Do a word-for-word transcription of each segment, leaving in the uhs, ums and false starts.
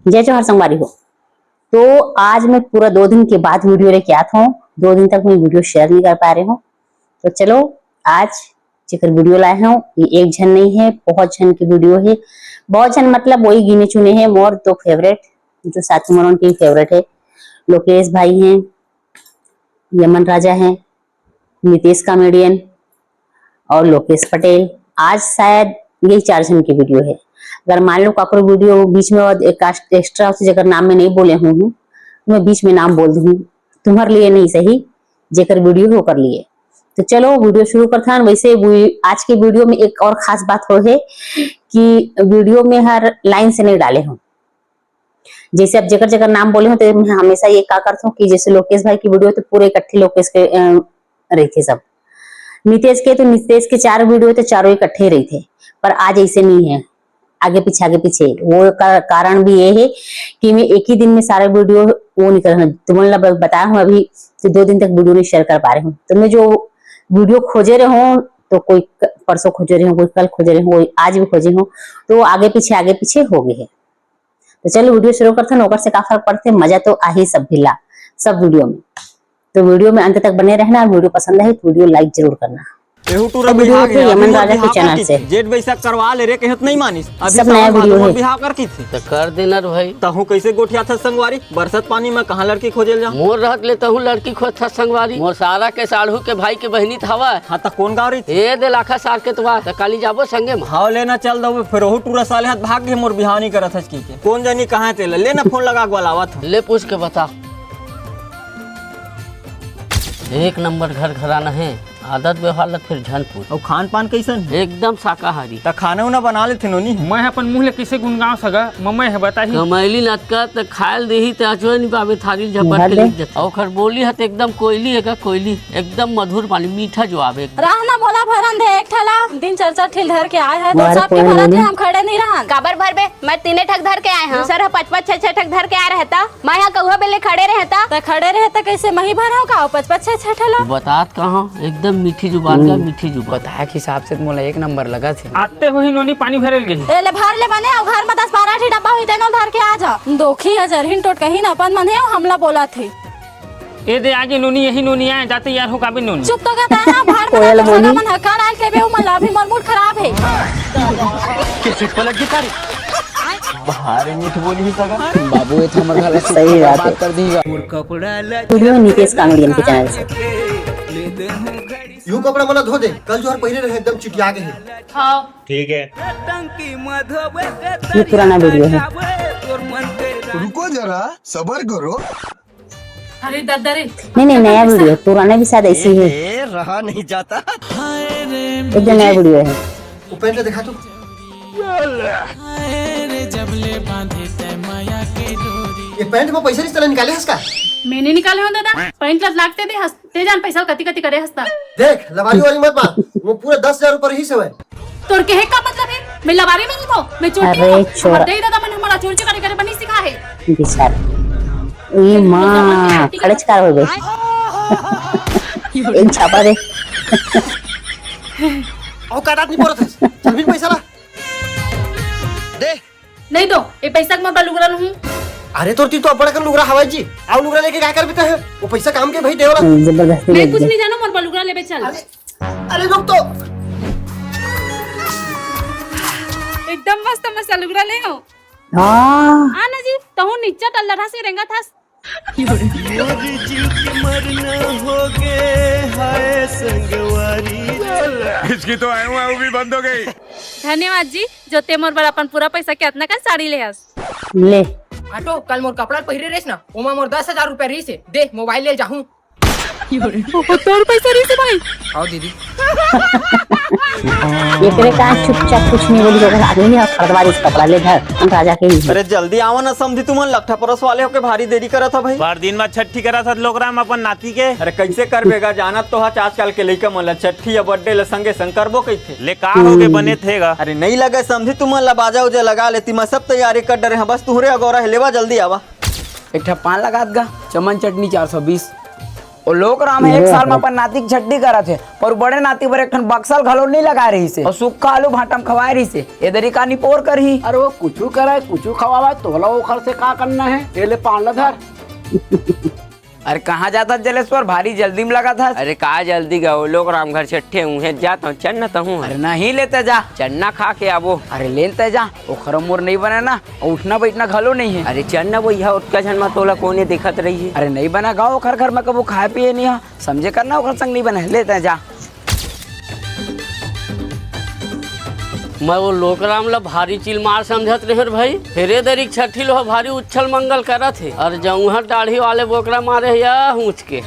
जय जोहार संगवारी हो। तो आज मैं पूरा दो दिन के बाद वीडियो लेके आत हूँ। दो दिन तक मैं वीडियो शेयर नहीं कर पा रहे हूँ। तो चलो, आज जेकर वीडियो लाए हूँ, ये एक झन नहीं है, बहुत झन की वीडियो है। बहुत झन मतलब वही गिने चुने हैं, मोर दो फेवरेट, जो साथी मनोन के फेवरेट है। लोकेश भाई हैं, यमन राजा हैं, नितेश कॉमेडियन और लोकेश पटेल। आज शायद यही चार झन की वीडियो है। अगर मान लो काकरो वीडियो बीच में और एक एक्स्ट्रा से जेकर नाम में नहीं बोले हूँ, तो मैं बीच में नाम बोल दूँ, तुम्हारे लिए नहीं सही, जेकर वीडियो हो कर लिए। तो चलो वीडियो शुरू करथन। वैसे वी-, आज के वीडियो में एक और खास बात हो है कि वीडियो में हर लाइन से नहीं डाले हूँ। जैसे अब जेकर जेकर नाम बोले हो, तो मैं हमेशा ये का करता हूँ कि जैसे लोकेश भाई की वीडियो तो पूरे इकट्ठे लोकेश के, अ, रही थे सब। नितेश के तो, नितेश के चार वीडियो तो चारों इकट्ठे रही थे, पर आज ऐसे नहीं है, आगे पीछे, आगे पीछे। वो का-, कारण भी ये है कि मैं एक ही दिन में सारे वीडियो वो नहीं कर, तुमन ला ब-, बताया हूँ अभी, तो दो दिन तक वीडियो नहीं शेयर कर पा रहे हूँ। तो मैं जो वीडियो खोजे रहे हूँ, तो कोई क-, परसों खोजे रहे हूँ, कोई कल खोजे रहे हूँ, कोई आज भी खोजे हूँ, तो वो आगे पीछे, आगे पीछे हो गए है। तो चलो वीडियो शुरू करते हैं, ओकर से का फर्क पड़ते, मजा तो आही सब भिला, सब वीडियो में। तो वीडियो में अंत तक बने रहना, और वीडियो पसंद आए तो वीडियो लाइक जरूर करना। एहू टूरा अब वीडियो बिहाव के है, अभी यमन मोर राजा के बिहाव चैनल कर से। किथे। जेठ बैसाख करवा ले रे, कहत नहीं मानिस। अभी सब नया सावन वीडियो भादो मोर है। बिहाव कर किथे। तो कर देना रे भाई। तहू कैसे गोठिया था संगवारी? बरसत पानी में कहाँ लड़की खोजे ल जाऊं? मोर रहत ले तहू लड़की खोज था संगवारी। मोर सारा के साढ़ू के भाई के बहिनी त हवा। हाँ, त कौन गाँव रही? ए दे लाखा सार के तवा। त काली जाबो संगे में। भाव लेना चल दो, फिर ओहू टूरा साले हाथ भाग गए, मोर बिहाव नहीं करत हस की के। कौन जानी कहाँ तेला? लेना फोन लगा के बुलावत हूँ। ले पूछ के बता। एक नंबर घर घराना है, आदत व्यवहार लग फिर झन पूछ। अउ खान पान कैसन है? एकदम शाकाहारी। त खाना उना बना लेथे नोनी? मैं अपन मुंह ले किसे गुनगांव सगा, मम्मी है बताही। कमैली नतका त खायल देही त अचोय नहीं पावे, थारी झपट के निकल जाथे। ओखर बोली ह त एकदम कोयली है का कोयली, एकदम मधुर पानी, मीठा जो आवे। रहना भोला भरन दे एक ठला, दिन चार चार ठिल धर के आए है, तो सबके भरत में हम खड़े नहीं रहन। काबर भरबे? मैं तीने ठक धर के आए हूँ, दूसर ह पच पच छह छह ठक धर के आए रहता। मैं यहाँ कौहा बेले खड़े रहे त? त खड़े रहे त कैसे मही भर हो का? पच पच छह छह ठला। बतात कहाँ? एकदम मीठी जुबान का, हम्म। मीठी जुबान। बताया के हिसाब से त मोला एक नंबर लगा थे। आते हो ही नोनी पानी भरे लगे। ए ले भर ले बने, अउ घर में दस बारह ठी डब्बा हुई तेनो धर के आ जा। दोखी है जरहिन टोट कहीं ना अपन मन है, हमला बोला थे। ए दे आगे नोनी, यही नोनी आए, जाते यार हो काबे नोनी। चुप तो कहता है ना, भाड़ में कोयल तो बोली। सगा मन हकार आल के बे, उमन ला भी मोर मूड खराब है। कैसे पलट गई सारी? भारी मीठ बोली ही सगा। बाबू, ये तो हमर घर सही बात है। बात कर दी। वीडियो नितेश कॉमेडियन के चैनल से। यू कपड़ा मन ला धो दे, कल जो हर पहिरे रहे एकदम चिटिया गए हे। हाँ। ठीक है। ये पुराना वीडियो है। रुको जरा, सबर करो। अरे दद्दा रे। नहीं, नहीं, नया वीडियो है, पुराना भी शायद ऐसी है। ए, रहा नहीं जाता। एकदम नया वीडियो है। वो पैंट ला दिखा तू। ये पैंट में पैसा रिश्ता निकाले हस का? मैं नहीं निकाले हूँ दादा, पैंट ला लागते दे हस, ते जान पैसा कति कति करे हस ता। देख, लबारी वारी मत मार, वो पूरा दस हजार रुपये रही से। तोर कहे का मतलब है? मैं लबारी में नहीं हूँ, मैं चोटी अरे हूँ। छोरा। हमर दाई दादा मन हमारा चोरी चकारी करे बनी सिखा है। बेचारा। ए माँ, खड़े चकार हो गए। एक छापा दे। औकात नहीं पड़त है। चल भी पैसा ला। दे। नहीं दो, ये पैसा के मोर बर लुगरा लूहूं। अरे तोर ती तो बड़ा कर लुगरा हवाई जी। आओ लुगरा लेके क्या कर बेटा है? वो पैसा काम के भाई देवला। हम्म, जबरदस्ती मैं कुछ नहीं जानू, मोर बर लुगरा लेबे चल। अरे, अरे रुक तो। एकदम मस्त मस्त लुगरा ले हो। हाँ। आ ना जी, तहू निच्चा टल्लर हंसी रेंगा था। मोर जीव के मरना हो गे, हाय संगवारी। इसकी तो आयु आयु भी बंद हो गई। धन्यवाद जी, जो ते मोर बर अपन पूरा पैसा के अतना कन साड़ी ले हस। ले। आटो, कल मोर कपड़ा पहिरे रेस ना, ओमा मोर दस हजार रुपया रहिस हे। दे, मोबाइल ले जाहूं। ओ, तोर पैसा रहिस हे भाई। आओ दीदी। एकरे का चुपचाप कुछ नहीं बोली, अगर आदमी है, खरीदवा दे इस कपड़ा, ले धर, हम राजा के ही हैं। अरे जल्दी आवा ना समधी, तुमन लकठा परस वाले होके भारी देरी करत ह भाई। बार दिन में छठी करत ह लोग राम अपन नाती के। अरे कैसे करबे गा, जानत तो हच आजकल के लइका मन ला छठी या बर्थडे ला संगे संग करबो कहिथे। ले का हो गे, हम्म। बने थे गा। अरे नहीं लगे समधी, तुमन ला बाजा उजा लगा लेती, मैं सब तैयारी कर डरे हूँ, बस तुहरे अगोरा है, लेवा जल्दी आवा। एक ठा पान लगात गा, चमन चटनी चार सौ बीस। ओ लोकराम ह एक साल म अपन नाती के छट्ठी करत हे, पर बड़े नाती बर एक ठन बक्सा ल घलो नइ लगाए रहिस हे, अउ सुक्खा आलू भांटा म खवाए रहिस हे। ए दरी का निपोर करही? अरे वो कुछु करय, कुछु खवावय, तोला ओखर से का करना हे? ए ले पान ल धर। अरे कहाँ जात हस जलेश्वर? भारी जल्दी म लगत हस। अरे का जल्दी गा, ओ लोकराम घर छट्ठी हे, उहें जात हंव, चल न तहूँ। अरे नहीं, ले तैं जा। चना खा के आबो। अरे ले न तैं जा, ओखर मोर नइ बनय ना, अउ उठना बइठना घलो नइ हे। अरे चल न भइया, ओतका झन म तोला कोने देखत रहिही। अरे नइ बनय गा, ओखर घर म कभू खाए पिए नइ हे, समझे कर ना, ओखर संग नइ बनय, ले तैं जा। मैं ओ लोकराम ल भारी चिलमार समझत रहेंव रे भई, फेर ए दरी के छट्ठी ल ओ भारी उछल मंगल करत हे, अउ जउंहर दाढ़ी वाले बोकरा मारे हे या हुंच के।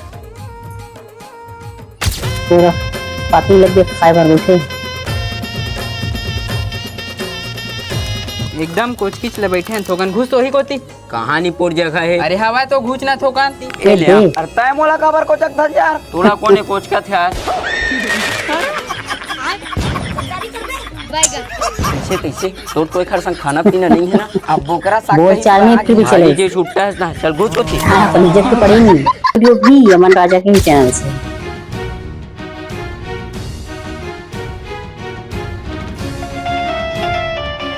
पूरा पाती लग गया खाए भर बैठे। एकदम कोचकिच ले बैठे हन, थोकन घुस तो ही कोती। कहाँ निपोर जगह हे? अरे हवय तो घुस ना थोकन। ए ले आ। अरे तैं मोला काबर कोचकत हस यार? तोला कोने कोचकत हे यार? बैगन। कइसे, कइसे? तोर तो एखर संग खाना पीना नइ हे ना? अब बोकरा साग बोल कहीं चार मिनट की भी भाई चले। जे छुट्टा हे ना, चल घुस होती। हाँ, अपन इज्जत तो पड़े नहीं। वीडियो भी यमन राजा के ही चैनल से।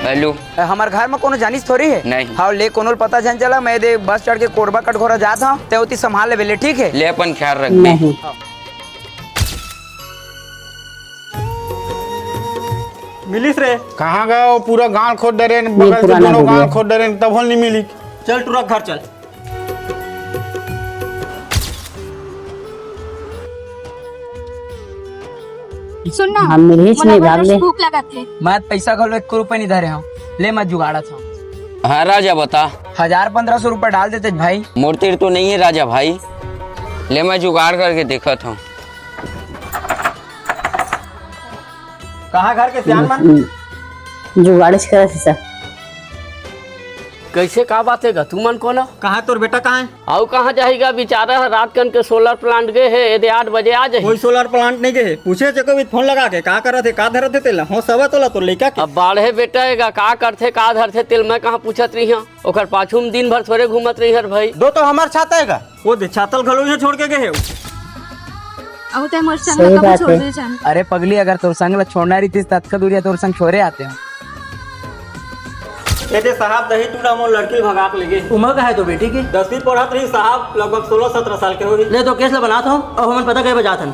हेलो। ए, हमर घर म कोनो जानिस थोड़ी हे। नहीं। हाँ, ले कोनो ल पता झन चला, मैं दे बस चढ़ के कोरबा कटघोरा जात हंव, तैं ओती संभाल लेबे ले, ठीक हे? ले अपन ख्याल रखबे। नहीं। मिलिस रे। कहाँ गा ओ? पूरा गांव खोद डरेन, बगल के दोनों गांव खोद डरेन, तभो ले नइ मिली। चल टुरा घर चल। सुन ना, हम मिलही मोला नहीं भाग बड़ ले। भूख लगत हे। मैं पैसा घलो एक रुपया नइ धरे हंव, ले मैं जुगाड़त हंव। हाँ राजा बता। हजार पंद्रह सौ रुपया डाल देते भाई। मोर तीर तो नइ हे राजा भाई, ले मैं जुगाड़ करके देखत हंव। कहाँ घर के सियान मन? जुगाड़ेच करत हे सब। कइसे का बात हे गा, तुमन कोन हो? कहाँ तोर बेटा कहाँ हे? अउ कहाँ जाही गा, बिचारा ह रात कन के सोलर प्लांट गे हे, एदे आठ बजे आ जाही। कोई सोलर प्लांट नइ गे हे, पूछे चको भी फोन लगा के, का करत हे, का धरत हे तेला, होश हवय तोला तोर लइका के? अब बाढ़े बेटा हे गा, का करथे, का धरथे तेल मैं कहाँ पूछत रहिहंव, ओकर पाछू म दिन भर थोरे घूमत रहिहंव रे भई। दो तो हमर छाता हे गा। ओ दे, छाता ल घलो इहाँ छोड़ के गे हे। अउ तैं मोर संग सही ल कभू बात छोड़ हे। दे झन। अरे पगली, अगर तोर संग ल छोड़ना रहितिस, त अतका दूरिहा तोर संग छोड़े आतेंव। ए दे साहब, दही टूरा मोर लड़की ल भगा के लेगे। उमर का हे तोर बेटी के? दसवीं पढ़त रहिस साहब, लगभग सोलह सत्रह साल के होही। ले तो केस ल बनात हंव, अउ हमन पता करे बर जात हन।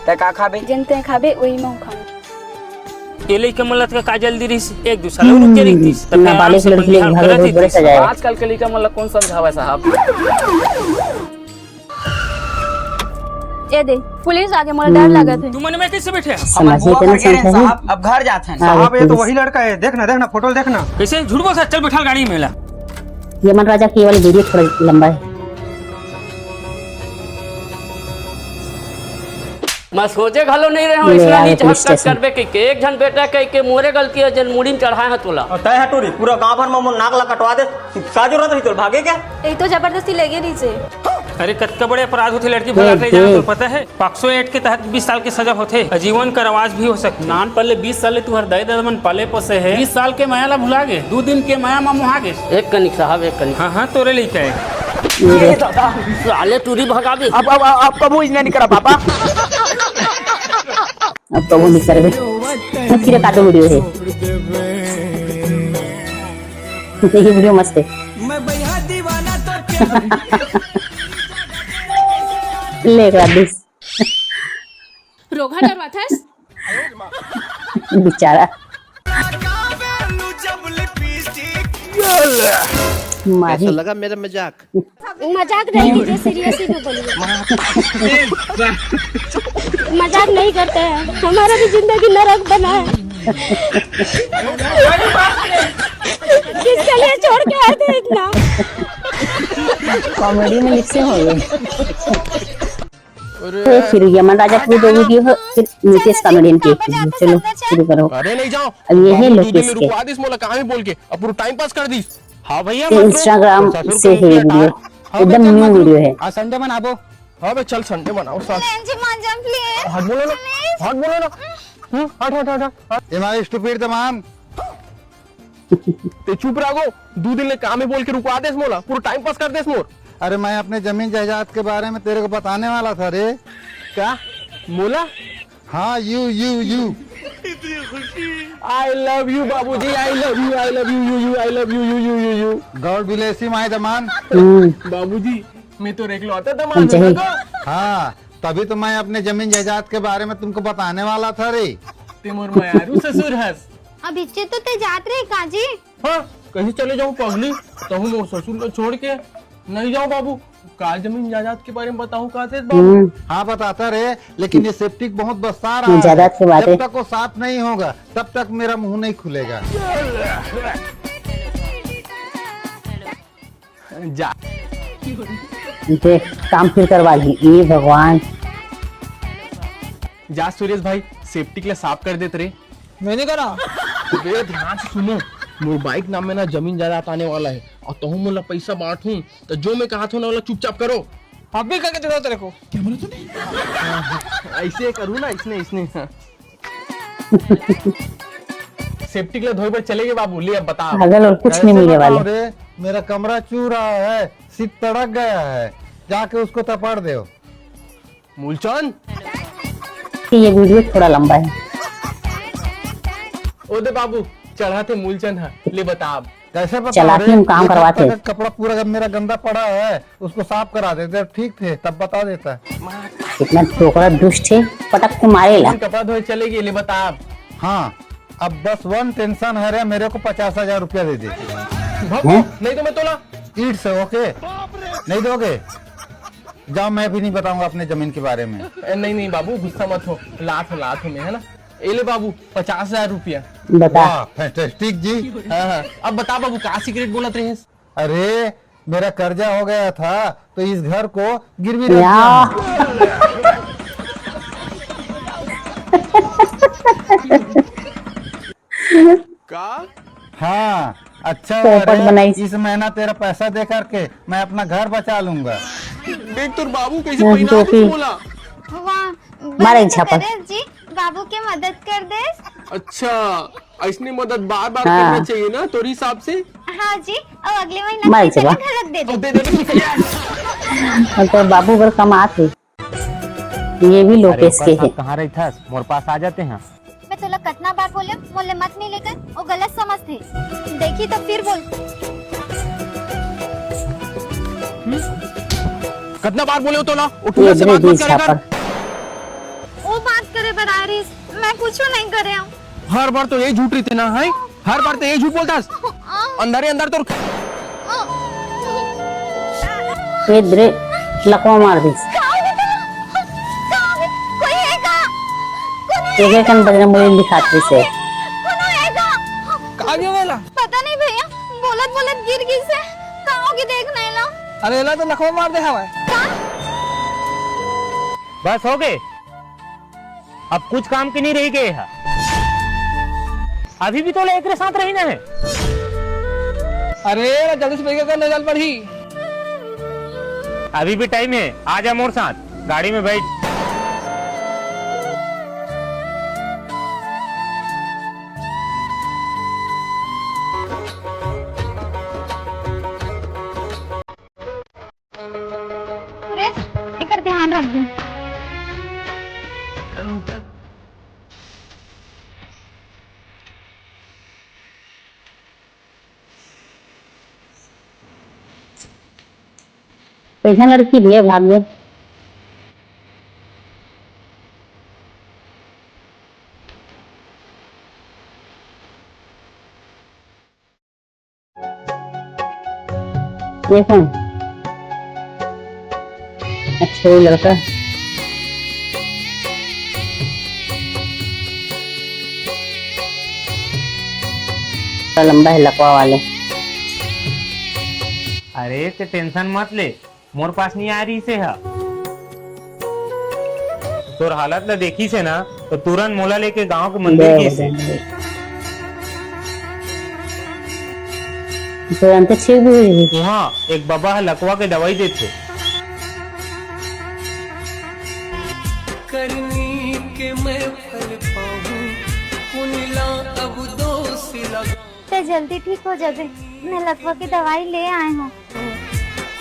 तैं का खाबे? जेन तैं खाबे, ओही मैं खाहूं। ए लइका मन ला का जल्दी रहिस, एक दूसरा ला रुके रहितिस। त नाबालिग लड़की ले भागे बहुत बड़े सजाए। आजकल के लइका मन ला कोन समझावय साहब? ए दे, पुलिस आगे मोला डर लागत हे। तुमन में कइसे बैठे? समझ में तो नहीं समझ साहब, अब घर जात हन। साहब, ये तो वही लड़का है, देखना, देखना, फोटो देखना। कइसे झूठ बोलत हस? चल बैठा गाड़ी में ला। यमन राजा के ये वाला वीडियो थोड़ा लंबा है। मैं सोचे घलो नइ रहेंव, अइसना नीच हरकत करबे कहिके। एक झन बेटा कहिके मोरे गलती हे, जेन मुड़ी म चढ़ाए हंव तोला। अउ तैं ह टूरी, पूरा गांव भर म मोर नाक ला कटवा दे। का जरूरत रहिस तोला भागे के? ए तो जबरदस्ती लेगे रहिस हे। अरे कतका बड़े अपराध होथे लड़की भगा के ले जाना, तोला पता हे? पॉक्सो एक्ट के तहत बीस साल के सजा होथे, आजीवन कारावास भी हो सकथे। नान पल्ले बीस साल ले तुंहर दाई ददा मन पाले पोसे हे, बीस साल के मया ला भुला गे, दू दिन के मया म मोहा गे। एक कनिक साहब, एक कनिक। हाँ, हाँ, तोरे लइका हे। साले टूरी भगाबे। अब, अब, अब कभू अइसना नइ करंव पापा। अब कभू नइ करबे। फिर का तो वीडियो हे। ये वीडियो मस्त हे। ले एक बार दिस। रोगहा डरवाथस? बेचारा। माही। कैसा लगा मेरा मजाक? मजाक नहीं कीजिए, सीरियस ही में बोलिए। मजाक नहीं करते हैं, हमारा भी जिंदगी नरक बना है। किसके लिए छोड़ के आए थे इतना? कॉमेडी में लिख से हो गए। अरे। तो फिर यमन राजा की दो वीडियो है, फिर नीतीश कॉमेडियन की एक वीडियो। चलो शुरू करो। अरे नहीं जाओ। अब ये है बाबू, दो दिन लोकेश के। रुकवा दिस मोला, कहाँ भी बोल के, अब पूरा टाइम पास कर दिस। हाँ भैया, ये मत रो। Instagram ससुर से को है ये वीडियो। हाँ, एकदम चल, न्यू मत रो। वीडियो है। आज संडे मनाबो। हाँ बे, चल संडे मनाओ साथ। प्लीज, मांजम, प्लीज। हट बोलो ना। प्लीज। हट बोलो ना। हम्म, हट, हट, हट, हट। Am I stupid तमाम? ते चुप रह गो, दू दिन ले काम ही बोल के रुकवा देस मोला, पूरा टाइम पास कर देस मोर। अरे, मैं अपने जमीन जायदाद के बारे में तेरे को बताने वाला था रे। का? मोला? हाँ, you, you, you। I love you बाबूजी, I love you, I love you, you, you, I love you, you, you, you, you। God bless you, my दमांद। हम्म। बाबूजी, मैं तो इकलौता दमांद हूँ ना। हाँ, तभी तो मैं अपने जमीन जायदाद के बारे में तुमको बताने वाला था रे। ते मोर मयारू ससुर हस। अब इच्चे तो ते जात रहे काजी। हाँ, कहीं चले जाऊं पगली, तहूँ मोर ससुर ला छोड़ के नहीं जाऊं बाबू। का जमीन जायदाद के बारे में बताऊं का थे बाबू? हम्म। हाँ, बताता रे, लेकिन ये सेप्टिक बहुत बस्ता रहा है। जायदाद के बारे। जब तक वो साफ नहीं होगा, तब तक मेरा मुंह नहीं खुलेगा। जा। इनसे काम फिर करवा ली, ये भगवान। जा सुरेश भाई, सेप्टिक ला साफ कर देत रे। मैं नहीं करा। अबे ध्यान से सुनो, मोर बाइक नाम में ना जमीन जायदाद आने वाला है, और तहूँ मोला पैसा बांटूं, तो जो मैं कहा था ना, वाला चुपचाप करो। अभी करके दिखाओ तेरे को। क्या बोला तूने? ऐसे करूँ ना, इसने, इसने। सेप्टिक ला धोए बर चले गए बाबू, ले अब बता। पागल और कुछ नहीं मिलने वाले। रे, मेरा कमरा चू रहा है, सीट तड़क गया है, जाके उसको तपाड़ दे। मूलचंद। ये वीडियो थोड़ा लंबा है। ओ दे बाबू, चढ़ा थे मूलचंद हा, ले बता अब। कैसे बताऊं रे? चालाकी में काम करवाते। कपड़ा पूरा मेरा गंदा पड़ा है, उसको साफ करा देते, ठीक थे, तब बता देता। कितना छोकरा दुष्ट है, पटक के मारेला। कपड़ा धोए चले गए, ले बता अब। हाँ, अब बस वन टेंशन है रे, मेरे को पचास हजार रुपया दे दे। नहीं तो मैं तोला ईट से, ओके? नहीं दोगे? जाओ, मैं भी नहीं बताऊंगा अपने जमीन के बारे में। ए, नहीं, नहीं बाबू, गुस्सा मत हो, लात हो, लात हो मैं, है ना? ए ले बाबू, पचास हजार रुपया। बता। वाह, फैंटास्टिक जी। हाँ, हाँ। अब बता बाबू, का सीक्रेट बोलत रहे? अरे, मेरा कर्जा हो गया था, तो इस घर को गिरवी रख दिया। का? हाँ, अच्छा हुआ रे, इस महीना तेरा पैसा दे करके मैं अपना घर बचा लूंगा। देख तोर बाबू कैसे पहनावत बोला। वाह, मारे झापड़। करे जी, बाबू के मदद कर दे। अच्छा, ऐसने मदद बार बार करना चाहिए ना तोर हिसाब से। हाँ जी, और अगले महीना फिर से घर रख दे दे। दे दे। मतलब बाबू बर कमात हे। ये भी लोकेश के हे। कहाँ रहिथस? मोर पास आ जाते हैं। मैं तोला कतना बार बोले, मोले मत नहीं लेकर, वो गलत समझते। देखी तो फिर बोल। कतना बार बोले हो तोला, वो ठूला से बात मत करे कर। वो बात करे बर आए रहिस, मैं कुछ नहीं करे हूँ। हर बार तो यही झूठ रहिथे ना, है? हर बार तो यही झूठ बोलथस। अंदर ही अंदर तोर ए दे रे, लकवा मार दिस। कोई है का? कोई है एक एक कन बजरंग बली दिखात रहिसे। कहाँ गया वाला? पता नहीं भैया, बोलत बोलत गिर गिस हे। कहाँ होगी देख नहीं ला। अरे ला तो लकवा मार दे हवा। बस हो गए। अब कुछ काम के नहीं रह गए है। अभी भी तो एकरे साथ रही ना है। अरे, जल्दी से बैठ के कर, नजर पड़ी। अभी भी टाइम है, आ जा मोर साथ, गाड़ी में बैठ। सुरेश, एकर ध्यान रख दे। कैसन लड़की भी है, भाग गए। ये कौन? अच्छा, ये लड़का। लंबा है लकवा वाले। अरे, ते टेंशन मत ले, मोर पास नहीं आ रहिसे हा। तोर हालत ला देखिसे ना, तो तुरंत मोला लेके गांव के मंदिर गिसे। तुरंत ठीक भी हुई। वहाँ एक बाबा ह लकवा के दवाई देथे। करनी के मैं फल पाऊं, पुन ला अब दोष लगा। ते जल्दी ठीक हो जाबे, मैं लकवा के दवाई ले आए हूँ।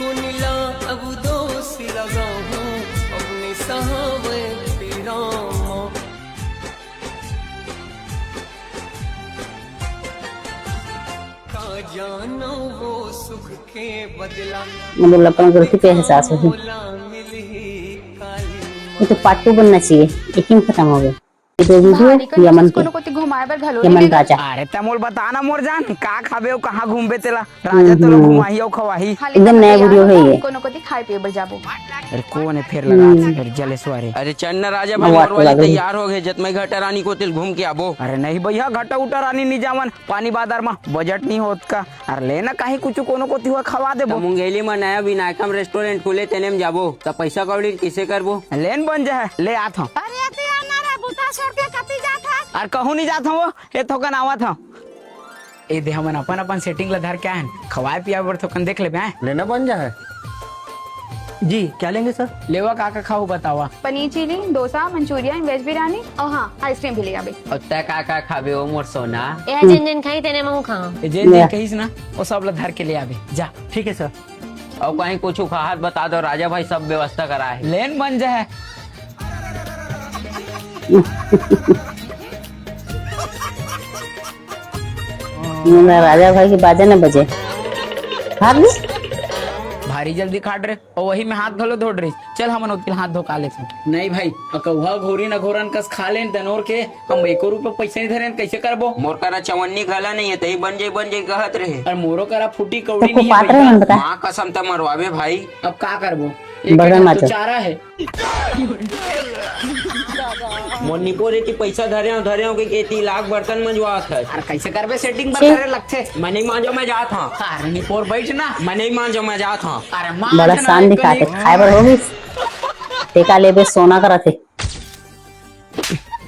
कोन ला अब दोष लगाहूं अपने सहावे पीरा म। का जानो वो सुख के बदला। मतलब अपन गलती के एहसास होही। मोला मिलही काली। ये तो पार्ट टू बनना चाहिए, एक ही में खत्म हो गया। ये दो वीडियो, भारी कंजूस यमन के, कोनो कोती घुमाए बर घलो यमन नहीं राजा। अरे त मोल बता ना मोर जान, का खाबे अउ कहाँ घूमबे तेला? राजा तोला हम्म। घुमाही अउ खवाही। एकदम नया वीडियो है ये। कोनो कोती खाए पिए बर जाबो। अरे कोन है फेर लगा? हम्म। अरे जलेश्वर है। अरे चल ना राजा भाई, मोर वाली तैयार हो गए, जतमई घटा रानी कोती घूम के आबो। अरे नहीं भैया, घटा उटा रानी नहीं जावन, पानी बाजार मा बजट नहीं होत का। अरे ले ना कहीं कुछ कोनो कोती हुआ खवा देबो। त मुंगेली मा नया विनायकम रेस्टोरेंट खुले, तेने में जाबो। त पैसा कौड़ी किसे करबो? लेन बन जा है, ले आत हूँ। अरे ते आना रे, बुता छोड़ के कती जात है? अरे कहूँ नहीं जात हूँ, वो ए थोकन आवत हूँ। ए दे हमन अपन अपन सेटिंग ला धर के आयन, खवाए पियाए बर थोकन देख लेबे, हैं? लेना बन जा है। जी, क्या लेंगे सर? लेवा का का खाहू बतावा। Paneer chilli, dosa, Manchurian, veg biryani और हाँ, आइसक्रीम भी ले आबे। और तै का का खाबे ओ मोर सोना? ए जेन जेन खाई तेने महू खाऊं। ए जेन जेन कहिस ना, वो सब ला धर के ले आबे। जा। ठीक है सर। और कहीं कुछ खाहत बता दो राजा भाई, सब व्यवस्था करा है। लेन बन जा है। ना राजा भाई के बाजा न बजे। भाग ले। भारी जल्दी काट रे, और वही में हाथ घलो धोड़ रही। चल हमन ओतिल हाथ धोका लेथन। नहीं भाई, अकौहा घोरी न घोरन कस खा लेन दनोर के, हम एको रुपया पैसा नहीं धरेन, कैसे करबो? मोर करा चवन्नी घला नहीं है, तही बन जाई बन जाई कहत रहे। और मोरो करा फूटी कौड़ी तो नहीं है कुपात रहे भैया। मन बता। माँ कसम त मरवाबे भाई। अब का करबो? एक बड़े तो माचो। चारा है। मोर निपोरे की पैसा धरे हो, धरे हो के केती लाख बर्तन मंजवात है। अरे कैसे करबे सेटिंग पर छी। करे लगथे। मैं नहीं मांजो, मैं जात हूँ। अरे निपोर बैठ ना। मैं नहीं मांजो, मैं जात हूँ। अरे मांज बड़ा ना शान एक दिखाते, गली। खाए बर होगी। टेका लेबे सोना करत हे।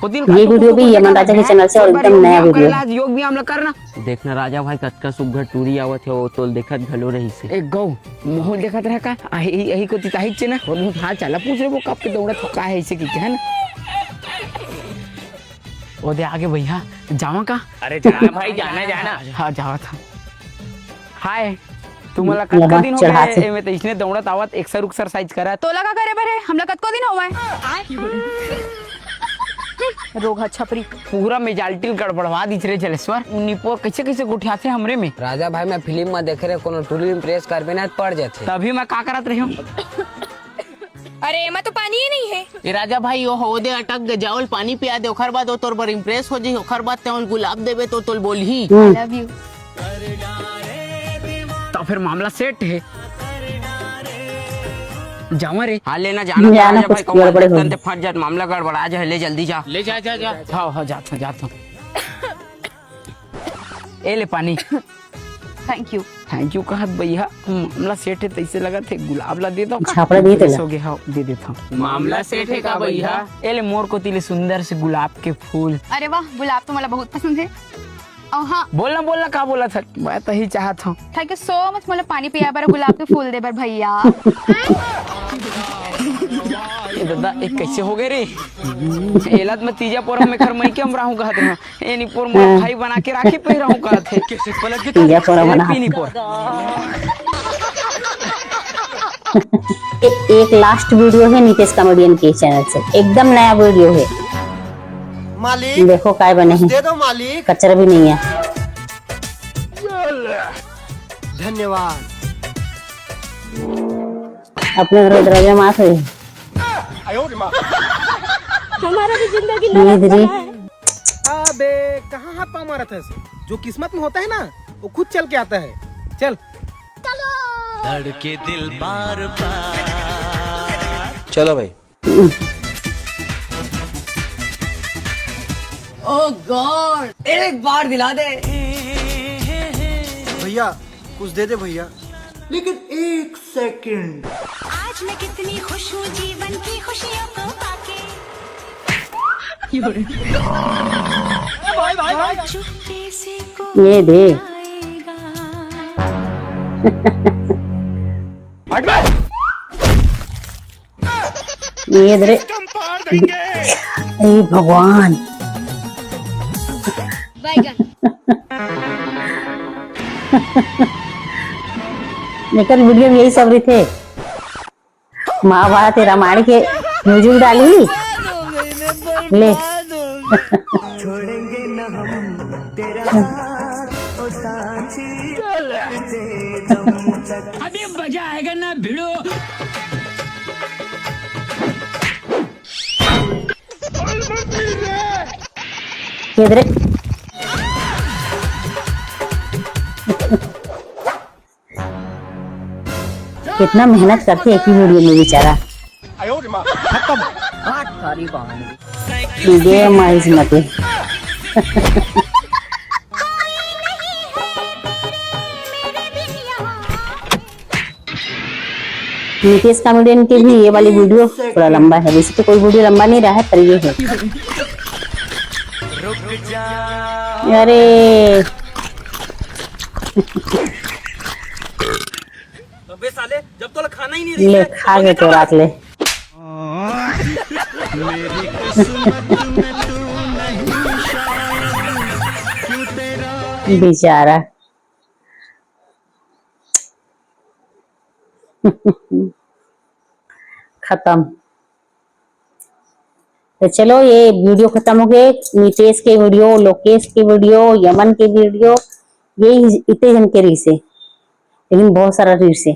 होतिल ये का वीडियो भी यमन राजा के चैनल से और एकदम नया वीडियो है। आज योग व्यायाम ला करना। देखना राजा भाई, कतका सुग्घर टूरी आवत हे, वो तोल देखत घलो रहिस हे। ए गौ, मोहल देखत रह का? आ, यही, यही को तिताही चे ना, वो बहुत हाल चाला पूछ रहे, वो कब के दौड़त हो, का है इसे की, है ना? वो दे आगे भैया, जावा का? अरे जाना भाई, जाना, जाना। हाँ, जावा था। हाय, तुमला कतका दिन हो गए, एमे त इसने दौड़त आवत, एक्सर उक्सरसाइज करत। तोला का करे बर हे? हमला कतको दिन होवय। रोगहा छपरी। पूरा मेजाल्टी ल गड़बड़वा दिस रे जलेश्वर। निपोर कैसे कैसे गोठियाथे हमरे में। राजा भाई, मैं फिल्म में देखे रहे, कोनो टूरी impress करबे ना त पड़ जाथे। तभी मैं का करत रहे हूँ। अरे, एमा तो पानी ही नहीं है। ए राजा भाई, ओ हो दे अटक गे, जाओल पानी पिया दे, ओखर बाद ओ तोर बर impress हो जाही, ओखर बाद ते ओल गुलाब देबे तो तोल बोलही। I love you। तो फिर मामला सेट है। जावा रे। हाँ, लेना जाना, जाना, राजा भाई, कुछ गड़बड़ हो गई। फट जात, मामला गड़बड़ा जाए, ले जल्दी जा। ले जा, जा, जा। हाँ, हाँ, जात हूँ, जात हूँ। ए ले पानी। Thank you। Thank you कहत भैया, मामला सेट है, तैसे लगत है, गुलाब ला दे दो का? छापड़ा दे दे ला। हो गया, हाँ, दे देता हूँ। मामला सेट है का भैया? ए ले मोर कोती ले सुंदर से गुलाब के फूल। अरे वाह, गुलाब तो मोला बहुत पसंद है। और हाँ। बोलना, बोलना, का बोला था? मैं तो ही चाहत हूँ। Thank you so much, मोला पानी पिया बर, गुलाब के फूल दे बर भैया। ए दादा, एक कैसे हो गए रे? एला त मैं तीजा पोरा में घर मई के अमराहूँ कहत रहा। ए निपोर मोर हाँ। भाई बना के राखी पहिराहूँ कहत हे। तीजा पोरा ए बना। पी निपोर। ए-, एक लास्ट वीडियो है नितेश कॉमेडियन के चैनल से, एकदम नया वीडियो है। मालिक, देखो काय बने कुछ हैं। दे दो मालिक। कचरा भी नहीं है। धन्यवाद। अपने घर दरवाजा मार है। हमारा भी जिंदगी नरक बना है। अबे, कहाँ हाथ पाँव मारत है? जो किस्मत में होता है ना, वो खुद चल के आता है। चल। धड़के दिल बार बार। चलो भाई। Oh God, एक बार दिला दे। भैया, कुछ दे दे भैया। लेकिन एक सेकंड। आज मैं कितनी खुश हूँ जीवन की खुशियों को पाके। भाई, भाई, भाई। चुपके से कोई ये दे। आएगा। हट बे। ये इधर। हे भगवान। बैगन। एकर वीडियो में यही सब रहिथे। महाभारत हे रामायण के म्यूजिक डालही। ले। अभी मजा आएगा ना भिड़ो। ये दे रे। कितना मेहनत करथे एक ही वीडियो में बेचारा। खत्म। काट सारी कहानी। ये माइस मते। नितेश कॉमेडियन के भी ये वाली वीडियो थोड़ा लंबा है, वैसे तो कोई वीडियो लंबा नहीं रहा है, पर ये है। अरे। अबे साले, जब तो खाना ही नहीं ले, खा के तो राख ले। बेचारा। खत्म। तो चलो, ये वीडियो खत्म हो गए। नितेश के वीडियो, लोकेश के वीडियो, यमन के वीडियो, ये इतने जन के रीस है, लेकिन बहुत सारा रीस है।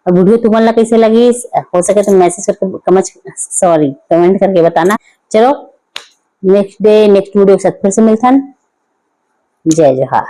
अब वीडियो तुमन ला कैसे लगी, हो सके तो मैसेज करके कमच, सॉरी, कमेंट करके बताना। चलो, नेक्स्ट डे, नेक्स्ट वीडियो के साथ फिर से मिलथन। जय जोहार।